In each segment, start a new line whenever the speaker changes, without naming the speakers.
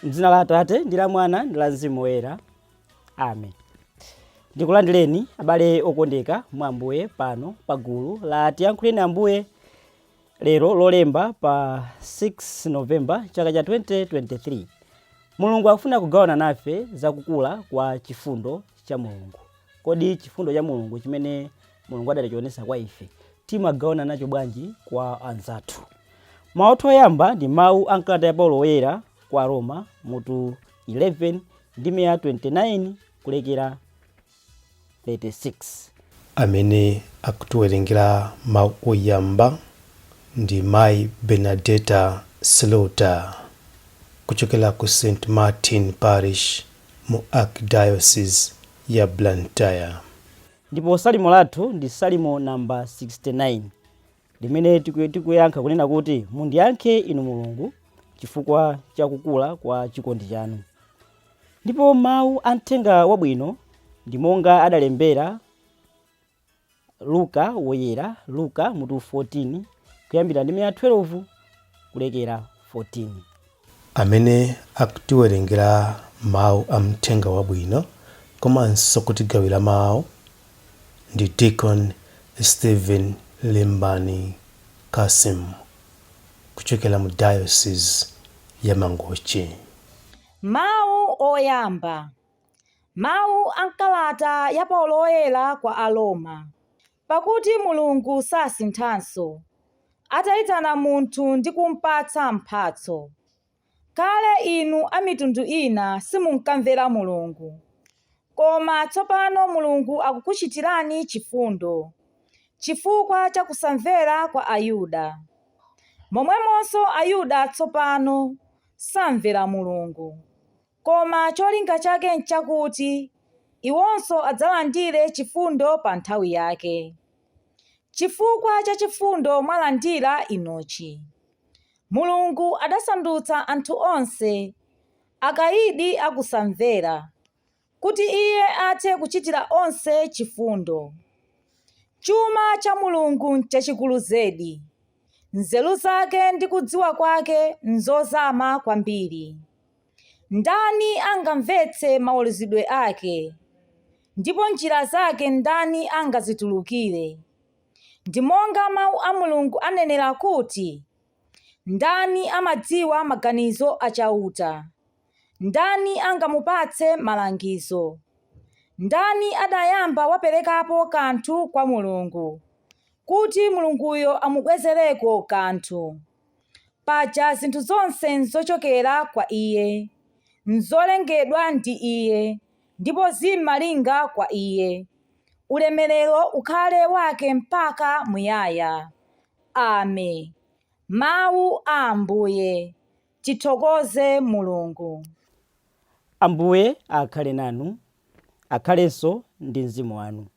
Mdzina la Atate ndi la Mwana ndi la Mzimu Woyera, amen. Ndikulandireni abale okondeka mwa Ambuye pano pa gulu la Tiyankhuleni Ambuye lero Lolemba pa 6 November chaka cha 2023. Mulungu akufuna kugawana nafe za kukula kwa chifundo cha Mulungu. Kodi chifundo cha Mulungu chimene Mulungu adatichionetsa kwa ife timagawana nacho bwanji kwa anzathu? Mawu athu oyamba ndi mawu a mkalata ya Paulo Woyera kwa Aroma mutu 11 ndime ya 29 kulekera 36.
Amene akutiwerengera mawu oyamba ndi Mayi Bernadetta Slaughter kuchokera ku St Martin Parish mu Archdiocese ya Blantyre.
Ndipo salimo lathu ndi salimo namba 69 limene tikuyankha kunena kuti mundiyankhe inu Mulungu chifukwa cha kukula kwa chikondi chanu. Ndipo mawu a mthenga wabwino ndi monga adalembera Luka Woyera, Luka mutu 14 kuyambira ndime ya 12 kulekera 14.
Amene akutiwerengera mawu a mthenga wabwino komanso kutigawira mawu ndi Deacon Stephen Limbani Kasim kuchokera mu Diocese ya Mangochi.
Mawu oyamba. Mawu a m'kalata ya Paulo Woyera kwa Aroma. Pakuti Mulungu sasinthanso, ataitana munthu ndi kumpatsa mphatso. Kale inu a mitundu ina simunkamvera Mulungu. Koma tsopano Mulungu akukuchitirani chifundo, chifukwa cha kusamvera kwa Ayuda. Momwemonso Ayuda tsopano samvera Mulungu. Koma cholinga chake n'chakuti iwonso adzalandire chifundo pa nthawi yake. Chifukwa cha chifundo mwalandira inuchi, Mulungu adasandutsa anthu onse akaidi a kusamvera, kuti Iye athe kuchitira onse chifundo. Chuma cha Mulungu n'chachikulu zedi! Nzeru zake ndi kudziwa kwake n'zozama kwambiri. Ndani angamvetse maweruzidwe ake? Ndipo njira zake ndani angazitulukire? Ndi monga mau a Mulungu anenera kuti, Ndani amadziwa maganizo a Chauta? Ndani angamupatse malangizo? Ndani adayamba waperekapo kanthu kwa Mulungu, kuti Mulunguyo amubwezereko kanthu? Paja zinthu zonse nzochokera kwa Iye, nzolengedwa ndi Iye, ndipo zimalinga kwa Iye. Ulemerero ukhale wake mpaka muyaya. Ame. Mawu a Ambuye. Tithokoze Mulungu.
Ambuye akhale nanu, akhalenso ndi mzimu wanu.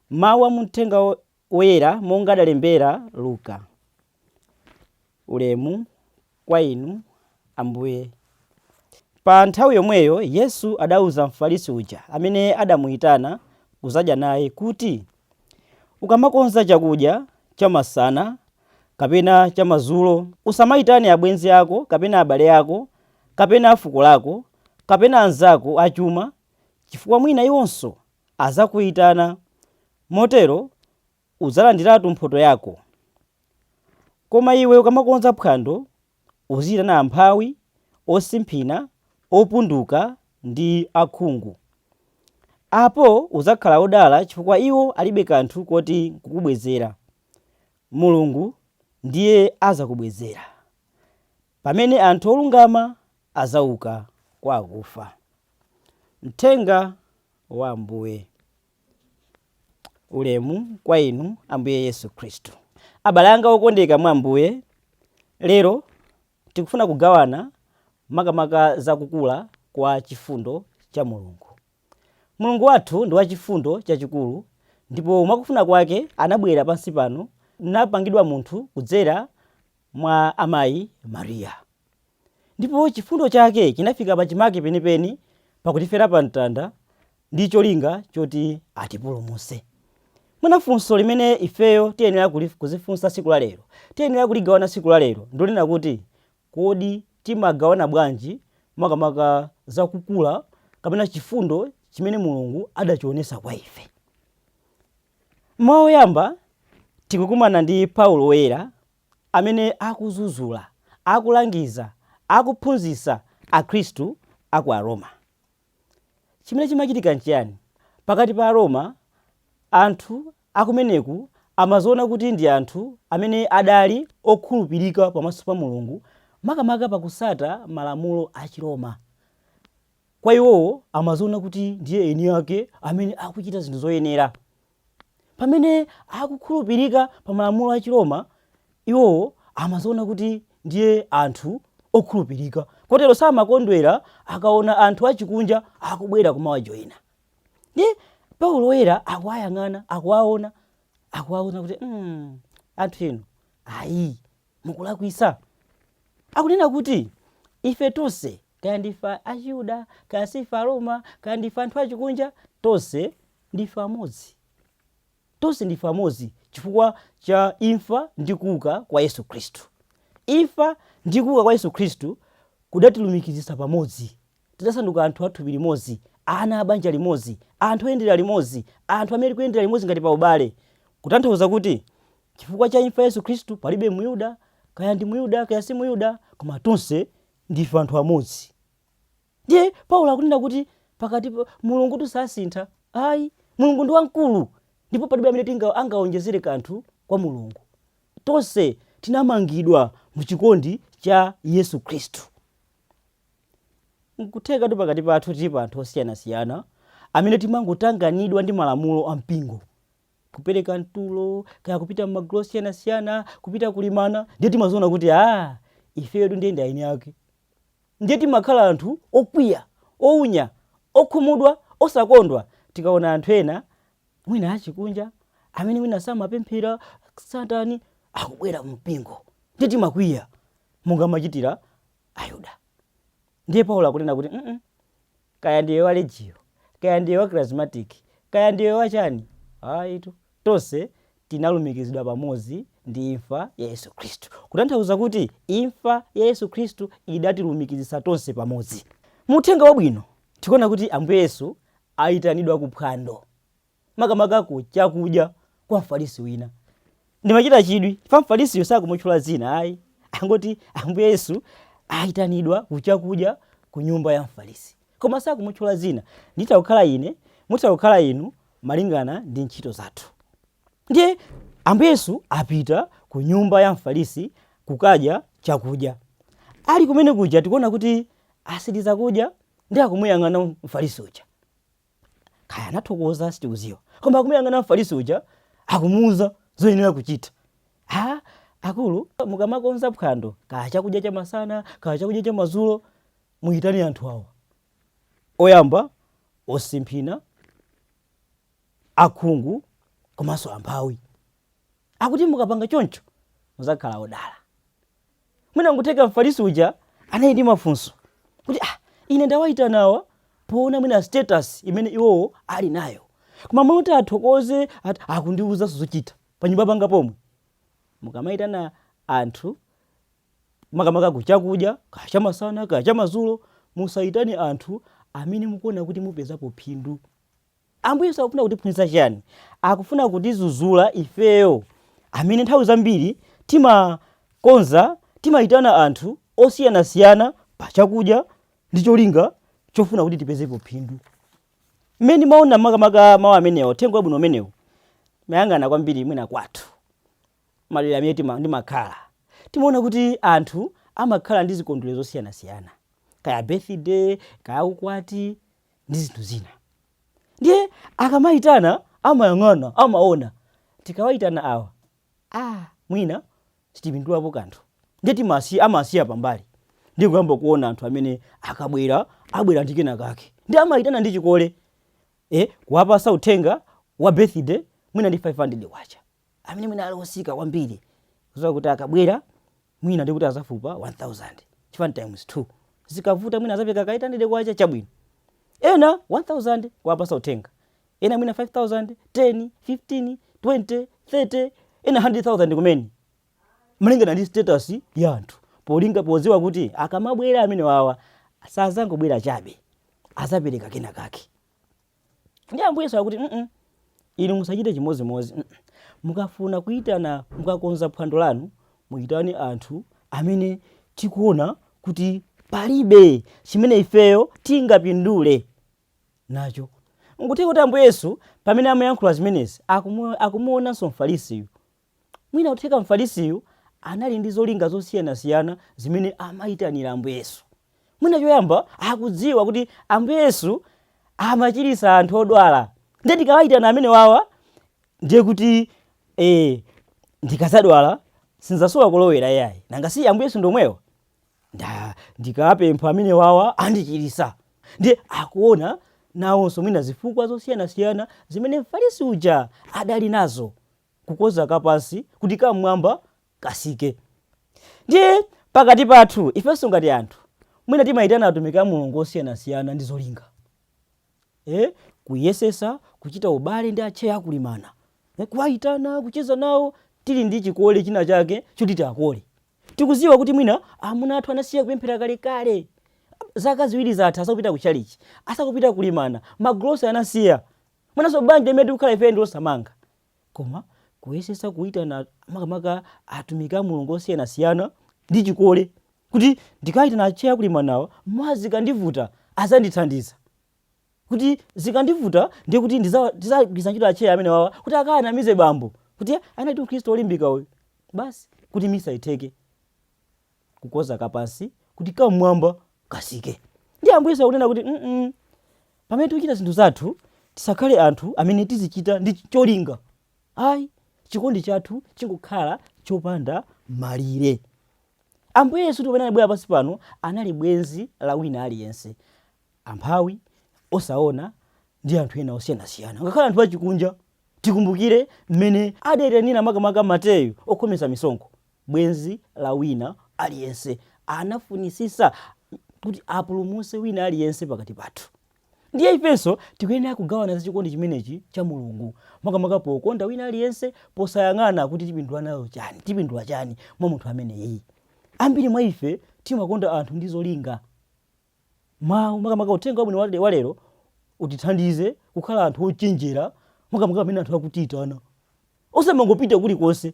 Mawu a mu Mthenga Woyera monga adalembera Luka. Ulemu kwa inu, Ambuye. Pa nthawi yomweyo Yesu adauza Mfarisi uja amene adamuitana kudzadya naye kuti, Ukamakonza chakudya chamasana kapena chamadzulo, usamaitane abwenzi ako kapena abale ako kapena a fuko lako kapena anzako achuma, chifukwa mwina iwonso adzakuitana, motero udzalandiratu mphoto yako. Koma iwe ukamakonza phwando, uziitana amphawi, osimphina, opunduka ndi akhungu. Apo udzakhala wodala chifukwa iwo alibe kanthu koti nkukubwezera. Mulungu ndiye adzakubwezera, pamene anthu olungama adzauka kwa akufa. Mthenga wa Ambuye. Ulemu kwa inu, Ambuye Yesu Khristu. Abale anga okondeka mwa Ambuye, lero tikufuna kugawana makamaka za kukula kwa chifundo cha Mulungu. Mulungu wathu ndi wachifundo chachikulu ndipo mwakufuna kwake anabwera pansi pano napangidwa munthu kudzera mwa amayi Mariya. Ndipo chifundo chake chinafika pachimake penipeni pakutifera pa mtanda ndi cholinga choti atipulumutse. Mwina funso limene ifeyo tiyenera kuzifunsa tsiku la lero, tiyenera kuligawana tsiku la lero, ndi lonena kuti, kodi timagawana bwanji makamaka za kukula kapena chifundo chimene Mulungu adachionesa kwa ife. Mawu oyamba tikukumana ndi Paulo Woyera amene akuzuzula, akulangiza, akuphunzitsa Akhristu a ku Aroma. Chimene chimachitika nchiyani? Pakati pa Aroma, anthu akumeneku amaziona kuti ndi anthu amene adali okhulupirika pamaso pa Mulungu makamaka pakusata malamulo a Chiroma. Kwa iwowo amaziona kuti ndiye eni ake amene akuchita zinthu zoyenera. Pamene akukhulupirika pa malamulo a Chiroma, iwowo amaziona kuti ndiye anthu okhulupirika. Kotero samakondwera akaona anthu achikunja akubwera kumawajoyina. Ndiye Paulo Woyera akuwayang'ana, akuwaona, akuwauza kuti anthu inu ayi mukulakwisa. Akunena kuti ife tonse kaya ndife Achiyuda, kaya sife Aroma, kaya ndife anthu achikunja, tonse ndife amodzi. Tonse ndife amodzi chifukwa cha imfa ndi kuuka kwa Yesu Khristu. Imfa ndi kuuka kwa Yesu Khristu kudatilumikizitsa pamodzi. Tidasanduka anthu a thupi limodzi, ana a banja limodzi, anthu oyendera limodzi, anthu amene tikuyendera limodzi ngati pa ubale. Kutanthauza kuti chifukwa cha imfa ya Yesu Khristu palibe Myuda, kaya ndi Myuda, kaya si Myuda, koma tonse ndife anthu amodzi. Ndiye Paulo akunena kuti pakati pa Mulungutu sasintha. Ayi, Mulungu ndi wamkulu ndipo palibe amene tinga angawonjezere kanthu kwa Mulungu. Tonse tinamangidwa mu chikondi cha Yesu Khristu. Nkuthekatu pakati pathu tilipo anthu osiyanasiyana amene timangotanganidwa ndi malamulo a mpingo. Kupereka mtulo, kaya kupita m'magulu osiyanasiyana, kupita kulimana, ndiye timaziona kuti ah, ifeyotu ndiye ndi eni ake. Ndiye timakhala anthu okwiya, ounya, okhumudwa, osakondwa tikaona anthu ena mwina achikunja amene mwina samapemphera satani akubwera mu mpingo. Ndiye timakwiya monga amachitira Ayuda. Ndiye Paulo akunena kuti mm kaya ndiwe wa Legio, kaya ndiwe wa Charismatic, kaya ndiwe wa chani, ayitu tonse tinalumikizidwa pamodzi ndi imfa ya Yesu Khristu. Kutanthauza kuti imfa ya Yesu Khristu idatilumikizitsa tonse pamodzi. Mu Uthenga Wabwino tikuona kuti Ambuye Yesu ayitanidwa ku phwando, makamaka ku chakudya kwa Mfarisi wina. Ndimachita chidwi chifukwa Mfarisiyo sakumutchula dzina ayi, angoti Ambuye Yesu ayitanidwa ku chakudya ku nyumba ya Mfarisi, koma sakumutchula dzina. Nditha kukhala ine, mutha kukhala inu, malingana ndi ntchito zathu. Ndiye Ambuye Yesu apita ku nyumba ya Mfarisi kukadya chakudya. Ali kumene kuja tikuona kuti asiriza kudya ndi akumuyang'ana Mfarisi uja. Kaya anathokoza sitikudziwa. Koma akumuyang'ana Mfarisi uja akumuuza zoyenera kuchita. Ha, akulu mukamakonza phwando, kaya chakudya chamasana, kaya chakudya chamadzulo, muyitane anthu awa. Oyamba osimphina, akhungu komanso amphawi. Akuti mukapanga choncho muzakhala odala. Mwina nkutheka Mfarisi uja anali ndi mafunso kuti ah, ine ndawayitanawa poona mwina status imene iwowo ali nayo, koma mmalo moti athokoze akundiwuzanso zochita panyumba panga pomwe. Mukamayitana anthu makamaka ku chakudya kaya chamasana kaya chamadzulo, musayitane anthu amene mukuona kuti mupezapo phindu. Ambuye Yesu akufuna kutiphunzitsa chiyani? Akufuna kutizuzula ifeyo amene nthawi zambiri timakonza, timayitana anthu osiyanasiyana pa chakudya ndi cholinga chofuna kuti tipezepo phindu. Mmene ndimaona makamaka mawu amenewa, uthenga wabwino umenewu, mayang'ana kwambiri mwina kwathu madera amene ndimakhala, timaona kuti anthu amakhala ndi zikondwerero zosiyanasiyana, kaya birthday, kaya ukwati ndi zinthu zina. Ndiye akamayitana amayang'ana, amaona tikawayitana awa, ah, mwina sitipindulapo kanthu, ndiye amasiya pambali ndiye kuyamba kuona anthu amene akabwera abwera ndi kena kake, ndiye amayitana ndi chikole, kuwapasa uthenga wa birthday mwina ndi 500 kwacha, amene mwina ali osika kwambiri, kuzowa kuti akabwera mwina ndi kuti azafupa 1000 chifukwa times 2, zikavuta mwina azapeka ka 800 kwacha chabwino, ena 1000 kuwapasa uthenga, ena mwina 5000, 10, 15, 20, 30, ena 100,000 kumene, malingana ndi status ya anthu, polinga podziwa kuti akamabwera amene wawa Sazangobwera chabe, azapereka kena kake. Ndi Ambuye Yesu akuti inu musachite chimodzimodzi. Mukafuna kuyitana, mukakonza phwando lanu, muyitane anthu amene tikuona kuti palibe chimene ifeyo tingapindule nacho. Nkutheka kuti Ambuye Yesu pamene amayankhula zimenezi akumuonanso Mfarisiyu. Mwina kutheka Mfarisiyu anali ndi zolinga zosiyanasiyana zimene amayitanira Ambuye Yesu. Mwina choyamba akudziwa kuti Ambuye Yesu amachiritsa anthu odwala, ndiye ndikawayitana amene wawa ndiye kuti ndikadzadwala sindidzasowa kolowera yayi, nanga si Ambuye Yesu ndomwewa, ndikapempha amene wawa andichiritsa. Ndiye akuona nawonso mwina zifukwa zosiyanasiyana zimene Mfarisi uja adali nazo, kukonza kapansi kuti kam'mwamba kasike. Ndiye pakati pathu ifenso ngati anthu mwina timayitana atumiki a Mulungu osiyanasiyana ndi zolinga, kuyesesa kuchita ubale ndi atcheya akulimana, kuwayitana, kucheza nawo, tili ndi chikole china chake choti tiakole. Tikuziwa kuti mwina amuna athu anasiya kupemphera kalekale, zaka 2 zatha asakupita ku chalichi, asakupita kulimana, magrosa anasiya, mwinanso banja limene tikukhala ife ndi losamanga. Koma kuyesesa kuyitana makamaka atumiki a Mulungu osiyanasiyana ndi chikole kuti ndikayitana atcheya akulimanawa, mawa zikandivuta azandithandiza, kuti zikandivuta ndiye kuti ndizagwiritsa ntchito atcheya amene wawa kuti akaanamize bambo kuti anali mkhristu olimbika uyu, basi kuti misa itheke. Kukonza kapansi kuti kam'mwamba kasike. Ndi Ambuye Yesu akunena kuti pamene tikuchita zinthu zathu tisakhale anthu amene tizichita ndi cholinga ayi, chikondi chathu chingokhala chopanda malire. Ambuye Yesu pamene anabwera pansi pano anali bwenzi la wina aliyense, amphawi, osaona ndi anthu ena osiyanasiyana, ngakhale anthu achikunja. Tikumbukire mmene adayitanira makamaka Mateyu okhometsa misonkho, bwenzi la wina aliyense. Anafunisisa kuti apulumutse wina aliyense pakati pathu. Ndiye ifenso tikuyenera kugawana za chikondi chimenechi cha Mulungu, makamaka pokonda wina aliyense, posayang'ana kuti tipindula nayo chani, tipindula chani mwa munthu ameneyi. Ambiri mwa ife timakonda anthu ndi zolinga. Mawu, makamaka uthenga wabwino wa lero, utithandize kukhala anthu ochenjera, makamaka pamene anthu akutiyitana, osamangopita kulikonse.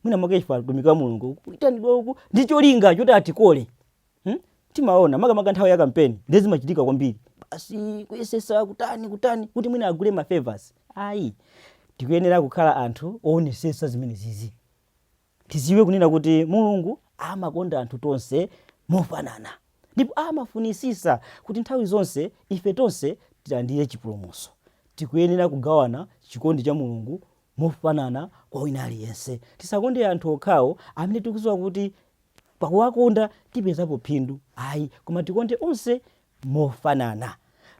Mwina mwake ife atumiki a Mulungu kuyitanidwa uku ndi cholinga choti atikole. Timaona makamaka nthawi ya kampeni ndiye zimachitika kwambiri, basi kuyesesa kutani kutani kuti mwina agule ma favors. Ayi, tikuyenera kukhala anthu oonesesa zimene zizi. Tiziwe kunena kuti Mulungu amakonda anthu tonse mofanana ndipo amafunisisa kuti nthawi zonse ife tonse tilandire chipulumutso. Tikuyenera kugawana chikondi cha Mulungu mofanana kwa wina aliyense. Tisakonde anthu okhawo amene tikudziwa kuti pakuwakonda tipezapo phindu ayi, koma tikonde onse mofanana.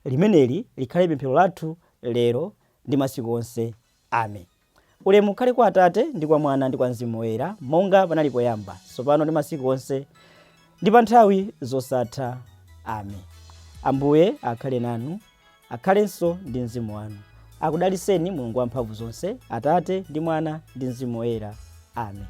Limeneli likhale pemphero lathu lero ndi masiku onse. Amen. Ulemu ukhale kwa Atate ndi kwa Mwana ndi kwa Mzimu Woyera, monga panali poyamba, tsopano ndi masiku onse, ndi pa nthawi zosatha. Amen. Ambuye akhale nanu, akhalenso ndi mzimu wanu. Akudalitseni Mulungu wamphamvu zonse, Atate ndi Mwana ndi Mzimu Woyera. Amen.